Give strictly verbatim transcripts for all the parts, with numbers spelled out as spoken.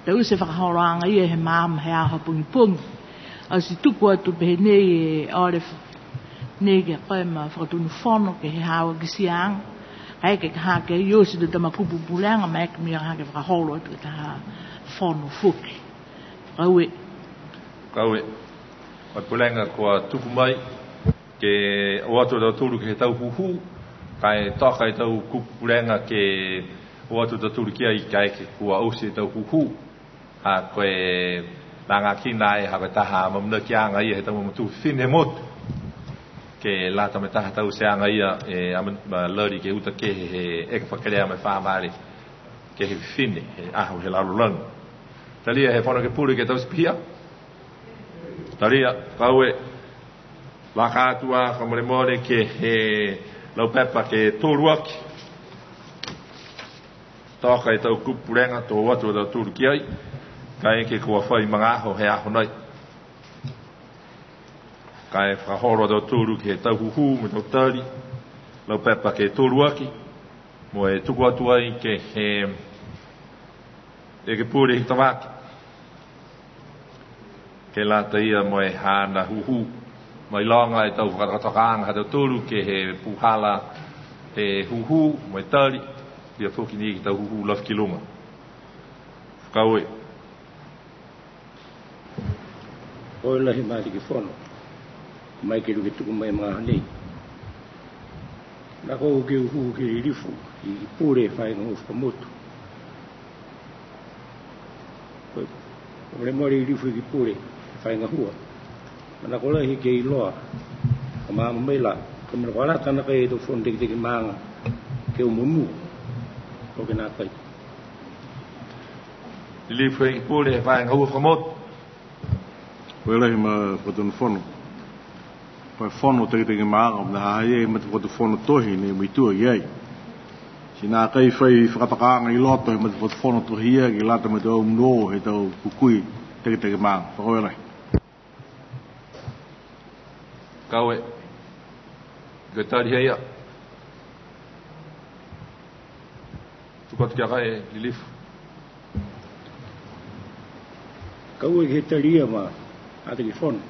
Taute e fakaholoaga ia he magaaho he aho pogipogi. Au ti tuku atu pehē nei e ole f-, nei ke koe ma Fakatonu Fono ke he haau a kitiaaga. Kaeke ka ha ke oti e tau tama kupu pulega, maeke mena ha ke fakaholo atu ke he taha fono foki. Fakaaue. Fakaaue. Mo e pulega kua tuku mai, ke o atu a tautolu ke he tau hūhū, ka e toka e tau kupu pulega ke o atu a tautolu ki ai kaeke kua oti e tau hūhū. Ha ko e lagakina ai, ha ko e taha amaamanakiaga ia he tau mamatua fifine he motu. Ke lata mo e taha tauteaga ia e ama-, ma lali ke uta kehe he eke fakakelea mo e fa vale ke he fifine he aho he lalolagi. Talia he Fono Ekepule ke taute pihia. Talia, fakaaue. Laka atu a fakamolemole ke he laupepa ke tolu aki. Toka e tau kupu pulega, to o atu a tautolu ki ai, kaeke kua fai magaaho he aho nei. Ka e fakaholo a tautolu ke he tau hūhū mo e tau tali, laupepa ke tolu aki, mo e tuku atu ai ke he Ekepule Hikutavake. Ke lata ia mo e haana hūhū. Mailoga e tau fakatokatokaaga ha tautolu ke he puhala he hūhū mo e tali, pihia foki ni ke he tau hūhū lafi ki luga. Fakaaue. Fakaaue lahi Matake Fono. Mai ke luke tuku mai magaaho nei. Nākai ko e hūhū ke lilifu Ekepule Faahi Gahua Fakamotu. Ko e, ko e molemole Lilifu Ekepule Faahi Gahua. Manako lahi ke iloa, ka maama mai la, ko e mena kua lata nākai e tau fono takitaki maaga ke omonuo. Ko e nākai. Lilifu Ekepule Faahi Gahua Fakamotu. Fakaaue lahi ma Fakatonu Fono. Ko e fono takitaki maaga, ne ha ha i ai e matafakatufono tohi ne muitua ki ai. Ti nākai fai fakatokaaga i loto he matafakatufono tohi ia ke lata mo e tau omonuo he tau hukui takitaki maaga. Fakaaue lahi. Fakaaue. Ko e tali ha ia. Tuku atu ki a koe Lilifu. Fakaaue ke he tali ia ma Matake Fono.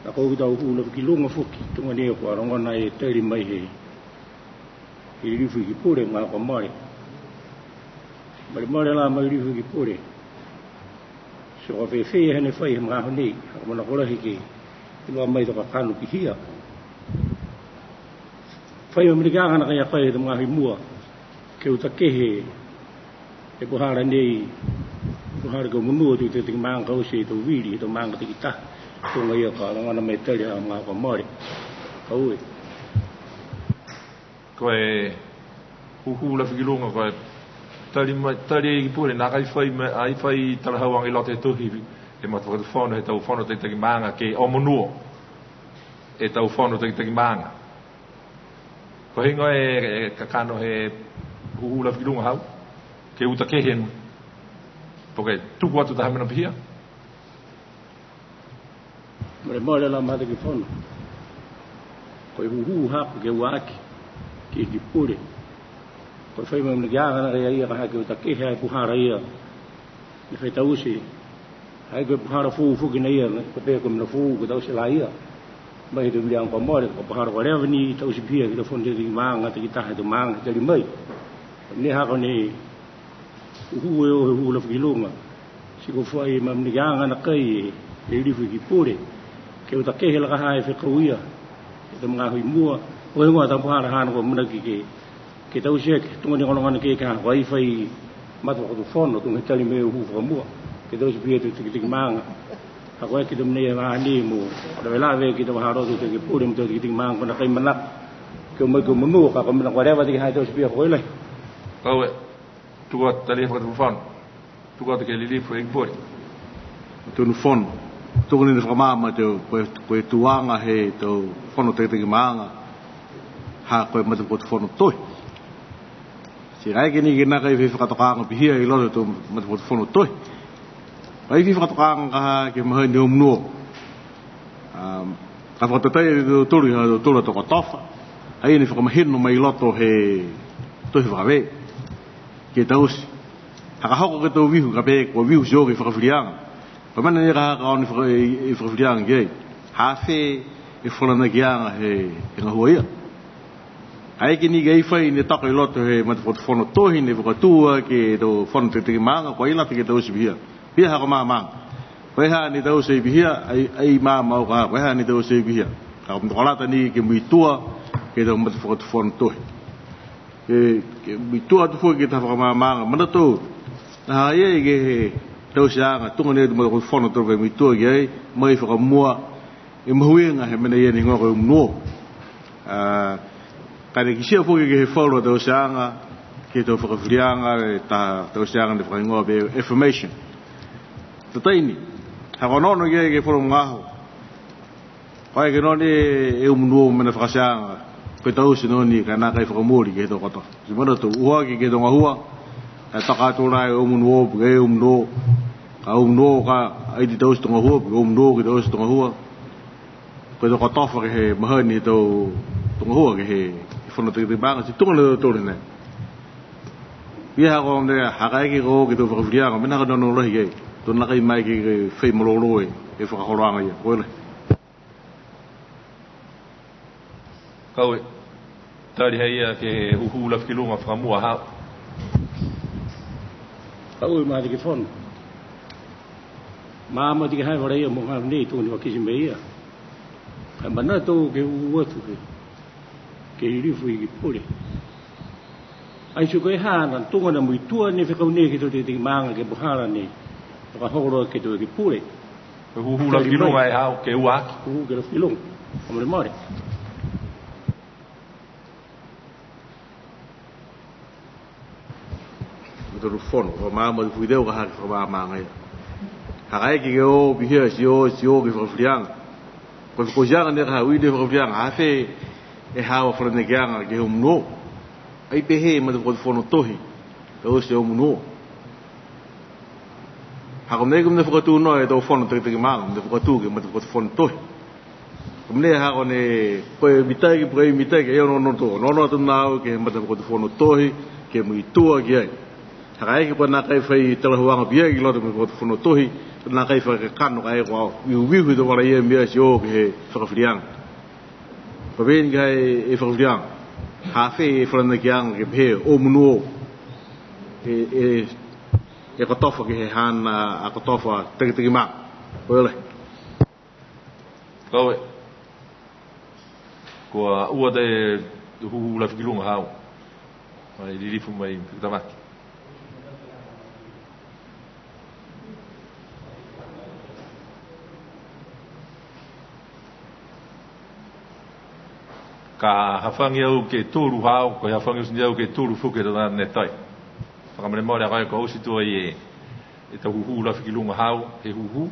Nākai ko e tau hūhū lafi ki luga foki, tuga ni kua logona e tali mai he, he Lilifu Ekepule he magaaho kua mole. Molemole la ma Lilifu Ekepule. Ti ko e fēfē e hane fai he magaaho nei, ha ko e manako lahi ke iloa mai e tau kakano pihia. Fai amaamanakiaga nākai a koe he tau magaaho i mua, ke uta kehe e puhala nei, puhala ke omonuo e tau takitaki maaga ka oti e tau vili he tau maaga takitaha. Tuga ia ka logona mai e tali he magaaho kua mole. Fakaaue. Ko e hūhū lafi ki luga, ko e tali mai, tali e Ekepule, nākai fai ma-, ai fai talahauaga i loto he tohi he matafakatufono he tau fono takitaki maaga ke omonuo e tau fono takitaki maaga. Ko e heigoa e, e kakano he hūhū lafi ki luga hau, ke uta kehe ni. Po ke tuku atu taha mena pihia. Molemole la Matake Fono. Ko e hūhū haaku ke ua aki, ke Ekepule. Ko e fai amaamanakiaga nākai a ia ka ha ke uta kehe e puhala ia. Ne fai taute. Ai ko e puhala foou foki na ia, ko e pehē ko e mena foou, ko e taute la ia. Mai he tau viliaga kua mole, ko e puhala kua leva ni taute pihia ke he tau fono takitaki maaga takitaha he tau maaga he tali mai. Ne ha ko e ne hūhū e o he hūhū lafi ki luga. Ti ko e fai amaamanakiaga nākai e Lilifu Ekepule. Ke uta kehe la ka ha e fekau ia. He tau magaaho i mua. Ko e heigoa e tau puhala haana kua amanaki ke, ke taute eke, tuga ni kua logona ke, ke ha ko e fai matafakatufono, tuga he tali mai e hūhū fakamua. Ke taute pihia e tau takitaki maaga. Ha ko e ke he tau mena ia vahā ni mo lavelave ke he tau vahā loto he Ekepule mo e tau takitaki maaga, ko e nākai manako ke o mai ke omonuo, ka ko e mena kua leva ti ke ha e taute pihia. Fakaaue lahi. Fakaaue. Tuku atu, talia e Fakatonu Fono. Tuku atu ke he Lilifu Ekepule. Fakatonu Fono. Tuku ni ne fakamaama atu ko e, ko e tuaga he tau fono takitaki maaga, ha ko e matafakatufono tohi. Ti kaeke ni ke nākai fai fakatokaaga pihia i loto he tau matafakatufono tohi. Ai fai fakatokaaga ka ha ke he mahani omonuo. Um, ka fakatatai e tautolu, ha tautolu a tokotofa. Ai ne fakamahino mai i loto he tohi fakavē. Ke taute. Ka hoko ke he tau vihu, ka pehē kua vihu ti o ke he fakafiliaga. Ko e mena ni ka haka ono e faka-, e, e fakafiliaga ki ai. Ha fē e falanakiaga he, he gahua ia. Ai ke ni ke fai ne toka i loto he matafakatufono tohi ne fakatū ke he tau fono takitaki maaga, kua ai lata ke taute pihia. Pihia haaku maamaaga. Ko e ha ne taute pihia, ai, ai maama au ka, ko e ha ne taute pihia. Ka ko e mena kua lata ni ke muitua ke he tau matafakatufono tohi. Ke, ke muitua atu foki ke he taha fakamaamaaga. Manatu, ha ha i ai ke he tauteaga, tuga ni e tau matafakatufono tau fai muitua ki ai, mai fakamua, e mahuiga he mena ia ne higoa ko e Omunuo. A, ka ne kitia foki ke he falu a tauteaga, ke he tau fakafiliaga, e ta-, tauteaga ne fakahigoa pē affirmation. Tatai ni, ha ko e onoono ki ai ke he falu magaaho. Ko e ke nonofo e Omunuo mena fakateaga, ko e taute nonofo ka e nākai fakamooli ke he tau katoa. Ti manatu, uho aki ke he tau gahua, e toka atu la e Omunuo, ke he Omunuo, ka Omunuo ka ai ti taute tau gahua, ke Omunuo ke taute tau gahua. Ko e tau kotofa ke he mahani he tau, tau gahua ke he, he fono takitaki maaga, ti tuga ni a tautolu nei. Pihia ha ko e mena, ha ka e ke o ke he tau fakafiliaga, mena ka nonofo lahi ke, to nākai maeke ke fai malolō e, e fakaholoaga ia, ko e lahi. Fakaaue. Tali ha ia ke he hūhū lafi ki luga fakamua haau. Fakaaue Matake Fono. Maama ti ke he vala ia mo e gahua nei tuga ni kua kitia mai ia. Ka e manatu ke hūhū atu ke, ke he lilifu Ekepule. Ai ti ko e ha na tuga na muitua ne fekau nei ke he tau takitaki maaga ke he puhala ne fakaholo ke he tau Ekepule. Ko e hūhū lafi ki luga e haau ke ua aki. Hūhū ke lafi ki luga. Fakamolemole. Ko e tau fono, ko e maama ti fui teu ka hake fakamaamaaga ia. Ha ka e ke o pihia ti o, ti o ke he fakafiliaga. Ko e fakafiliaga ne ka ha ui ne fakafiliaga, ha fē e haau a falanakiaga ke he Omunuo. Ai pehē e matafakatufono tohi, taute e Omunuo. Ha ko e mena ko e mena fakatū noa e tau fono takitaki maaga, mena fakatū ke he matafakatufono tohi. Ko e mena ha ko e ne, ko e mitaki, po ke mitaki, e onoono atu, onoono atu na au ke he matafakatufono tohi, ke muitua ki ai. Ha ka e ke kua nākai fai talahuaga pihia ki loto matafakatufono tohi, kua nākai fakakakano ka e kua vihuvihu e tau vala ia mena ti o ke he fakafiliaga. Ko e mena ka e, e fakafiliaga. Ha fē e falanakiaga ke pehē, Omunuo. E, e, e kotofa ke he haana, a kotofa takitaki maaga. Ko e lahi. Fakaaue. Kua ua e hūhū lafi ki luga haau. Mai lilifu mai Tamaki. Ka hafagi au ke tolu haau, ko e hafagi oti ni au ke tolu foki e tau ne tai. Fakamolemole a koe kua oti tuai e, e tau hūhū lafi ki luga haau, he hūhū.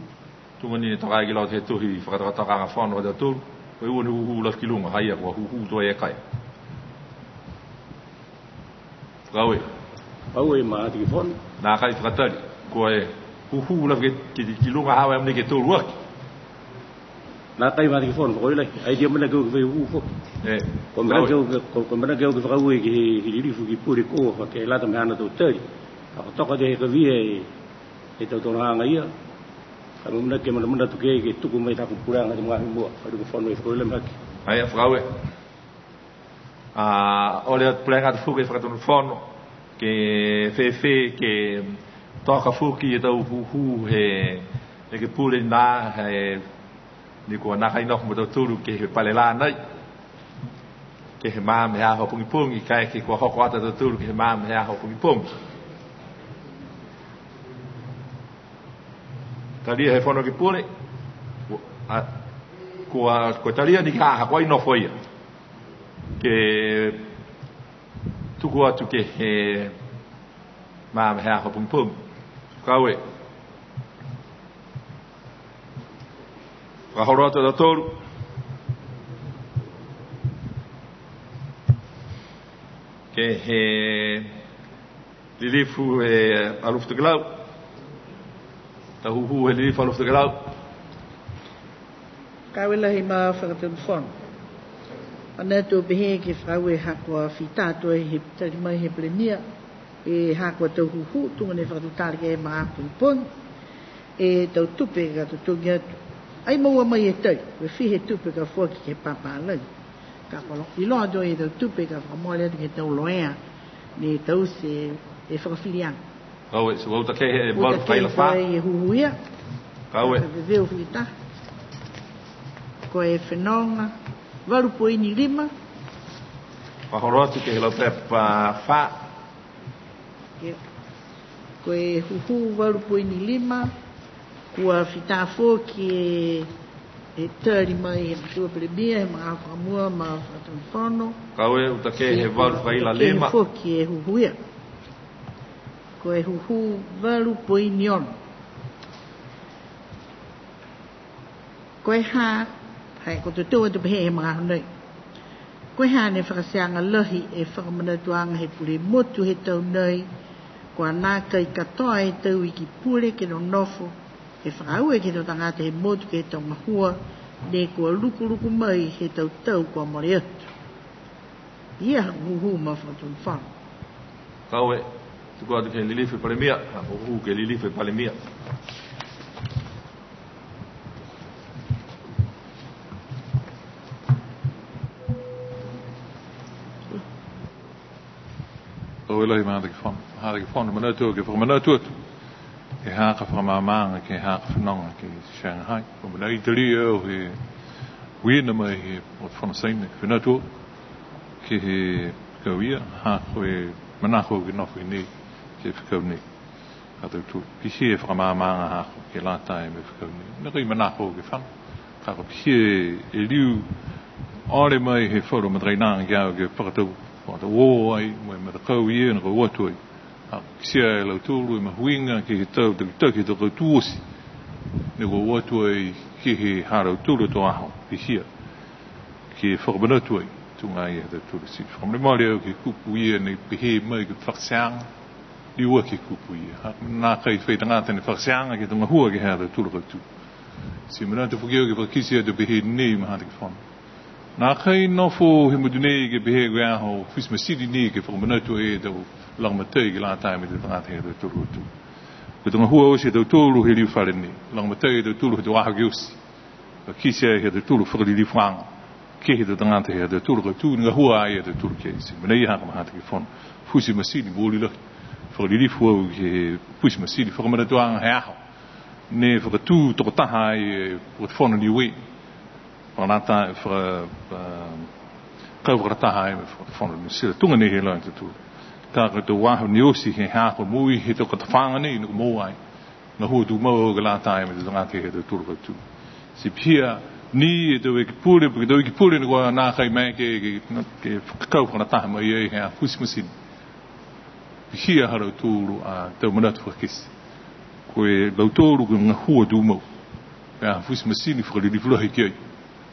Tuga ni ne toka ai ki loto he tohi fakatokatokaaga fono ha tautolu. Ko e ua ne hūhū lafi ki luga, ha ia kua hūhū tuai e kai. Fakaaue. Fakaaue Matake Fono. Nākai fakatali. Ko e hūhū lafi ki, ki, ki luga haau e mena ke tolu aki. Nākai Matake Fono, fakaaue lahi. Ai ti a mena ke o ke fai hūhū foki. E, fakaaue. Ko e mena ke o ke, ko, ko e mena ke o ke fakaaue ke he, he lilifu Ekepule ko e fakaelata mo e haana tau tali. Ka ko e toka e kavia e, e tau toloaga ia. Ka e mena ke manamanatu ke, ke tuku mai taku puleaga he magaaho i mua. Ka tuku fono e fakaaue lahi mahaki. Ai, fakaaue. A, ole atu puleaga atu foki e Fakatonu Fono, ke fēfē, ke toka foki e tau hūhū he, he Ekepule nā, he, ne kua nākai nofo mo tautolu ke he pale lā nei. Ke he maama he aho pogipogi, kaeke kua hoko atu a tautolu ke he maama he aho pogipogi. Talia he Fono Ekepule, a, kua, kua talia ni ka ha kua ai nofo ia. Ke tuku atu ke he maama he aho pogipogi. Fakaaue. Fakaholo atu a tautolu. Ke he lilifu he Alofi Tokelau. Tau hūhū he lilifu Alofi Tokelau. Fakaaue lahi ma Fakatonu Fono. Manatu pehē ke fakaaue ha kua fita atu ai he tali mai he Palemia. E haaku a tau hūhū, tuga ne fakatutala ke he magaaho pogipogi, e tau tupe ka totogi atu. Ai maua mai e tali, ko e fiha e tupe ka foaki ke he papālagi. Ka ko e iloa atu e tau tupe ka fakamole atu ke he tau loea, ne taute e fakafiliaga. Kau e, so uta ke he valu fakaila fā. Uta ke he hūhū ia. Kau e. Ka veveu fita. Ko e fenoga, valu poini lima. Fakaholo atu ke he laupepa fā. Ia. Ko e hūhū valu poini lima, kua fita foki e, e tali mai he Matua Palemia, he magaaho fakamua ma Fakatufono. Kau e, uta ke he valu fakaila lima. Uta ke foki e hūhū ia. Ko e hūhū valu poini ono. Ko e ha, hai, ko e totou atu pehē he magaaho nei. Ko e ha ne fakateaga lahi e fakamanatuaga he pule motu he tau nei, kua nākai katoa e tau iki pule ke nonofo, he fakaaue ke he tau tagata he motu ke he tau gahua, ne kua lukuluku mai he tau tau kua mole atu. Ia ha hūhū ma Fakatufono. Kau e, tuku atu ke he Lilifu Palemia, ha hūhū ke he Lilifu Palemia. Kau e lahi ma Hataki Fono, Hataki Fono, manatu ke fakamanatu atu. Ke he haaku fakamaamaaga, ke he haaku fenoga, ke Shanghai. Ko e mena Italia au he uiina mai he Fakatufono Saina, ke fina atu ke he fekau ia, ha ko e manako ke nofo i nei, ke he fekau nei. Ka tautolu, pihia e fakamaamaaga haaku, ke lata mo e fekau nei. Nākai manako ke fano, ka ko e pihia e liu ole mai he falu matakainaga ki a au ke fakatau, fakatau o ai, mo e matakau ia, ne kua o atu ai. A, kitia e lautolu e mahuiga ke he tau takitaki he tau kautū oti. Ne kua o atu ai ke he ha lautolu a tau aho, pihia. Ke fakamanatu ai, tuga ia ha tautolu ti. Fakamolemole au ke he kupu ia ne pehē mai ke fakateaga, liu aki e kupu ia. Ha, nākai fai tagata ne fakateaga ke he tau gahua ke he ha tautolu a kautū. Ti manatu foki au ke fakakite atu pehē nei ma Hataki Fono. Nākai nofo he motu nei ke pehē ko e aho futi matini ni ke fakamanatu e tau lagomatai ke lata mo e tau tagata he ha tautolu a kautū. Ko e tau gahua oti ha tautolu he liu fale nei. Lagomatai e tautolu he tau aho ke oti. Ka kitia e ha tautolu fakalilifuaga ke he tau tagata he ha tautolu a kautū ne gahua ai a tautolu ke oti. Mena ia haaku ma Hataki Fono. Futi matini, mooli lahi. Fakalilifu au ke he futi matini, fakamanatuaga he aho. Ne fakatū tokotaha ai e Fakatufono Niue. Fakalata, faka-, a, kau fakalataha ai mo e Fakatufono Niu Sila, tuga nei he iloa e tautolu. Ka ko e tau aho ne oti he haaku moui he tau kotofaaga nei, ne kua moua ai. Gahua tumau au ke lata mo e tau tagata he ha tautolu a kautū. Ti pihia ni e tau ekepule, po ke tau ekepule ne kua nākai maeke ke, ke, ke kau fakalataha mai ai he aho futi matini. Pihia ha lautolu a tau manatu fakakite. Ko e lautolu ko e gahua tumau. Ko e aho futi matini fakalilifu lahi ki ai.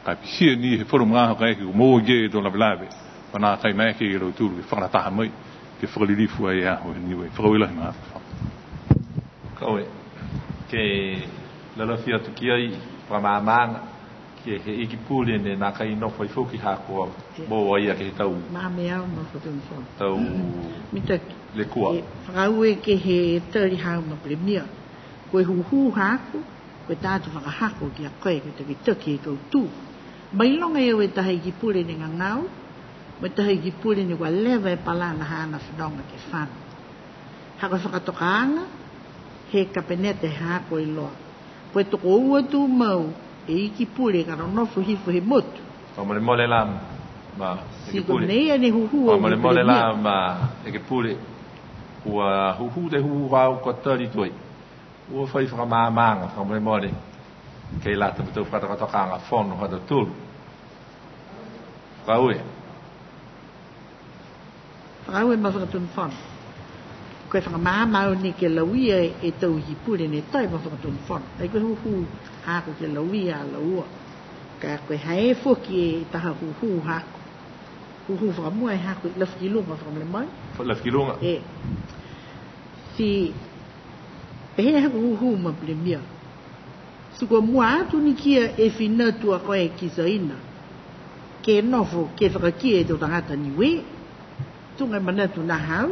Ka pihia ni he falu magaaho kaeke kua moua ki ai e tau lavelave. Kua nākai maeke ia lautolu ke fakalataha mai, ke fakalilifu ai e aho he Niue. Fakaaue lahi ma Hataki Fono. Kau e, ke lalafi atu ki ai, fakamaamaaga, ke he Iki Pule ne nākai nofo ai foki ha kua moua ia ke he tau. Maame au ma Fakatufono. Tau. Mitaki. Lekua. E, fakaaue ke he tali haau ma Palemia. Ko e hūhū haaku, ko e taatu fakahako ki a koe, ko e takitaki he kautū. Mailoga e au e taha Iki Pule ne gagao, mo e taha Iki Pule ne kua leva e palana haana fenoga ke fano. Ha ko e fakatokaaga he Kapeneta he haaku iloa, ko e tokoua tumau e Iki Pule ka nonofo hifo he motu. Fakamolemole la ma Ekepule. Ti ko e mena ia ne hūhū au. Fakamolemole la ma Ekepule. Kua hūhū e hūhū haau kua tali tuai. Kua fai fakamaamaaga, fakamolemole. Ke lata mo e tau fakatokatokaaga fono ha tautolu. Fakaaue. Fakaaue ma Fakatufono. Ko e fakamaama au ni ke lauia e tau Iki Pule ne toe ma Fakatufono. Ai ko e hūhū haaku ke lauia a laua. Ka ko e ha e foki e taha hūhū haaku. Hūhū fakamua e haaku, lafi ki luga, fakamolemole. Fa-, lafi ki luga. E. Ti, pehē haaku hūhū ma Palemia. Ti kua mua atu ni kia e fina atu a koe ki Saina. Ke nofo, ke fakakia e tau tagata Niue. Tuga e manatu na haau.